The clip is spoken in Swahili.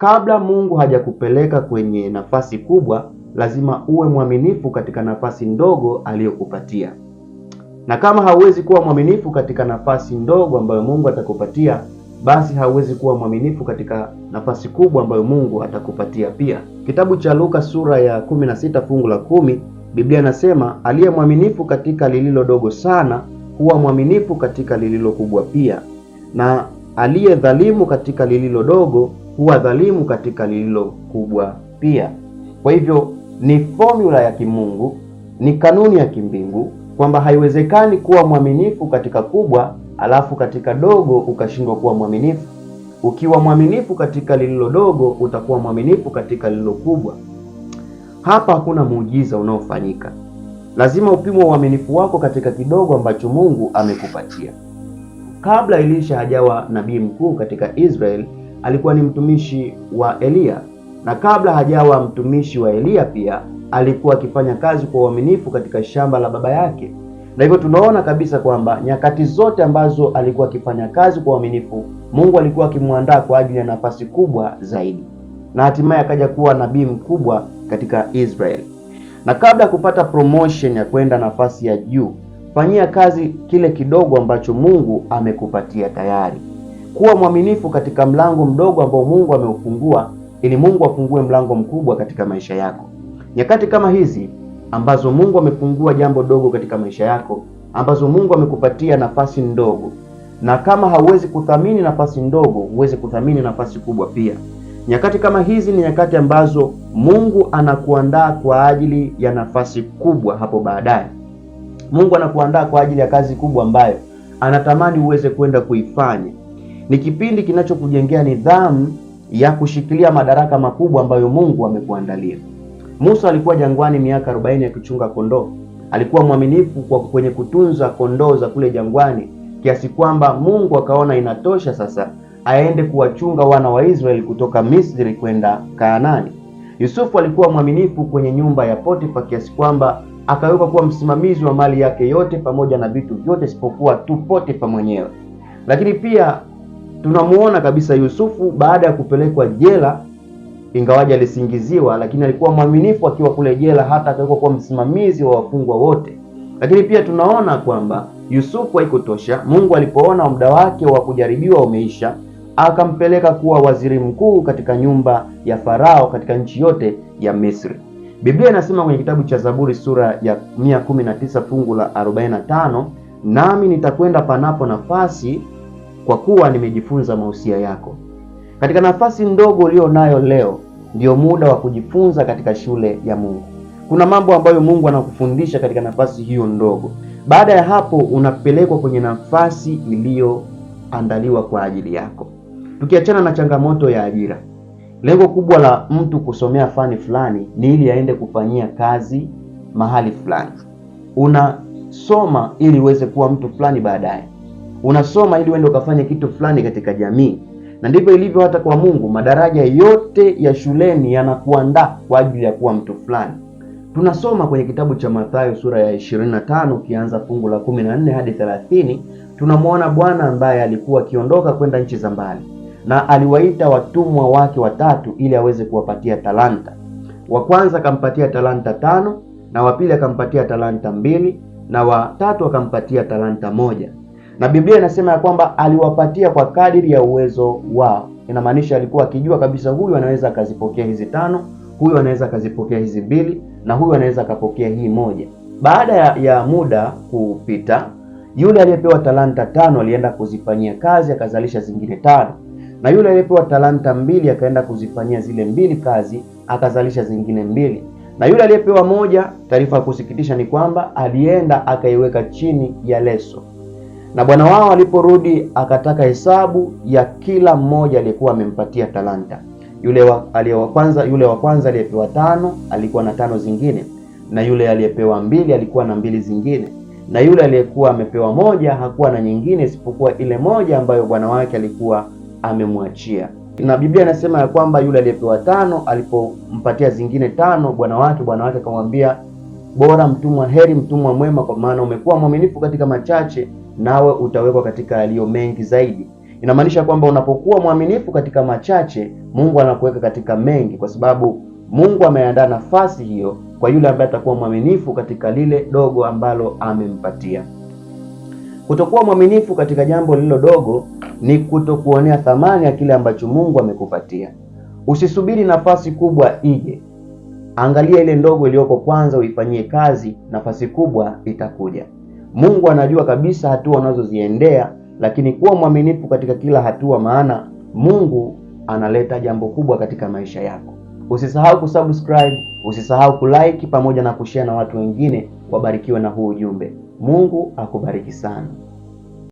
Kabla Mungu hajakupeleka kwenye nafasi kubwa, lazima uwe mwaminifu katika nafasi ndogo aliyokupatia. Na kama hauwezi kuwa mwaminifu katika nafasi ndogo ambayo Mungu atakupatia, basi hauwezi kuwa mwaminifu katika nafasi kubwa ambayo Mungu atakupatia pia. Kitabu cha Luka sura ya 16 fungu la 10, Biblia inasema aliye mwaminifu katika lililo dogo sana huwa mwaminifu katika lililo kubwa pia, na aliye dhalimu katika lililo dogo huwa dhalimu katika lililo kubwa pia. Kwa hivyo ni formula ya kimungu, ni kanuni ya kimbingu kwamba haiwezekani kuwa mwaminifu katika kubwa alafu katika dogo ukashindwa kuwa mwaminifu. Ukiwa mwaminifu katika lililo dogo utakuwa mwaminifu katika lililo kubwa. Hapa hakuna muujiza unaofanyika. Lazima upimwe uaminifu wako katika kidogo ambacho Mungu amekupatia. Kabla Elisha hajawa nabii mkuu katika Israel, alikuwa ni mtumishi wa Eliya, na kabla hajawa mtumishi wa Eliya pia alikuwa akifanya kazi kwa uaminifu katika shamba la baba yake. Na hivyo tunaona kabisa kwamba nyakati zote ambazo alikuwa akifanya kazi kwa uaminifu, Mungu alikuwa akimwandaa kwa ajili ya nafasi kubwa zaidi, na hatimaye akaja kuwa nabii mkubwa katika Israel. Na kabla ya kupata promotion ya kwenda nafasi ya juu, fanyia kazi kile kidogo ambacho Mungu amekupatia tayari. Kuwa mwaminifu katika mlango mdogo ambao Mungu ameufungua, ili Mungu afungue mlango mkubwa katika maisha yako. Nyakati kama hizi ambazo Mungu amefungua jambo dogo katika maisha yako, ambazo Mungu amekupatia nafasi ndogo, na kama hauwezi kuthamini nafasi ndogo, huwezi kuthamini nafasi kubwa pia. Nyakati kama hizi ni nyakati ambazo Mungu anakuandaa kwa ajili ya nafasi kubwa hapo baadaye. Mungu anakuandaa kwa ajili ya kazi kubwa ambayo anatamani uweze kwenda kuifanya. Ni kipindi kinachokujengea nidhamu ya kushikilia madaraka makubwa ambayo Mungu amekuandalia. Musa alikuwa jangwani miaka 40 akichunga kondoo. Alikuwa mwaminifu kwa kwenye kutunza kondoo za kule jangwani, kiasi kwamba Mungu akaona inatosha sasa aende kuwachunga wana wa Israeli kutoka Misri kwenda Kaanani. Yusufu alikuwa mwaminifu kwenye nyumba ya Potifa kiasi kwamba akawekwa kuwa msimamizi wa mali yake yote pamoja na vitu vyote isipokuwa tu Potifa mwenyewe. Lakini pia tunamuona kabisa Yusufu baada ya kupelekwa jela, ingawaje alisingiziwa, lakini alikuwa mwaminifu akiwa kule jela, hata akawekwa kuwa msimamizi wa wafungwa wote. Lakini pia tunaona kwamba Yusufu haikutosha. Mungu alipoona muda wake wa kujaribiwa umeisha, akampeleka kuwa waziri mkuu katika nyumba ya Farao katika nchi yote ya Misri. Biblia inasema kwenye kitabu cha Zaburi sura ya 119 fungu la 45, nami nitakwenda panapo nafasi, kwa kuwa nimejifunza mausia yako. Katika nafasi ndogo ulio nayo leo, ndio muda wa kujifunza katika shule ya Mungu. Kuna mambo ambayo Mungu anakufundisha katika nafasi hiyo ndogo. Baada ya hapo, unapelekwa kwenye nafasi iliyoandaliwa kwa ajili yako. Tukiachana na changamoto ya ajira, lengo kubwa la mtu kusomea fani fulani ni ili aende kufanyia kazi mahali fulani. Unasoma ili uweze kuwa mtu fulani baadaye, unasoma ili uende ukafanye kitu fulani katika jamii, na ndivyo ilivyo hata kwa Mungu. Madaraja yote ya shuleni yanakuandaa kwa ajili ya kuwa mtu fulani. Tunasoma kwenye kitabu cha Mathayo sura ya 25 ukianza fungu la 14 hadi 30, tunamwona Bwana ambaye alikuwa akiondoka kwenda nchi za mbali na aliwaita watumwa wake watatu ili aweze kuwapatia talanta. Wa kwanza akampatia talanta 5, na wa pili akampatia talanta 2, na wa tatu akampatia talanta 1. Na Biblia inasema ya kwamba aliwapatia kwa kadiri ya uwezo wao. Inamaanisha alikuwa akijua kabisa huyu anaweza akazipokea hizi 5, huyu anaweza akazipokea hizi 2, na huyu anaweza akapokea hii 1. Baada ya muda kupita, yule aliyepewa talanta 5 alienda kuzifanyia kazi akazalisha zingine 5. Na yule aliyepewa talanta 2 akaenda kuzifanyia zile 2 kazi akazalisha zingine 2. Na yule aliyepewa 1, taarifa ya kusikitisha ni kwamba alienda akaiweka chini ya leso. Na bwana wao aliporudi akataka hesabu ya kila mmoja aliyekuwa amempatia talanta. Yule wa kwanza aliyepewa 5 alikuwa na 5 zingine, na yule aliyepewa 2 alikuwa na 2 zingine, na yule aliyekuwa amepewa 1 hakuwa na nyingine isipokuwa ile 1 ambayo bwana wake alikuwa amemwachia. Na Biblia inasema ya kwamba yule aliyepewa 5 alipompatia zingine 5 bwana wake akamwambia, bora mtumwa, heri mtumwa mwema, kwa maana umekuwa mwaminifu katika machache, nawe utawekwa katika yaliyo mengi zaidi. Inamaanisha kwamba unapokuwa mwaminifu katika machache, Mungu anakuweka katika mengi, kwa sababu Mungu ameandaa nafasi hiyo kwa yule ambaye atakuwa mwaminifu katika lile dogo ambalo amempatia. Kutokuwa mwaminifu katika jambo lililo dogo ni kutokuonea thamani ya kile ambacho Mungu amekupatia. Usisubiri nafasi kubwa ije, angalia ile ndogo iliyoko kwanza, uifanyie kazi, nafasi kubwa itakuja. Mungu anajua kabisa hatua unazoziendea, lakini kuwa mwaminifu katika kila hatua, maana Mungu analeta jambo kubwa katika maisha yako. Usisahau kusubscribe, usisahau kulike pamoja na kushare na watu wengine wabarikiwe na huu ujumbe. Mungu akubariki sana.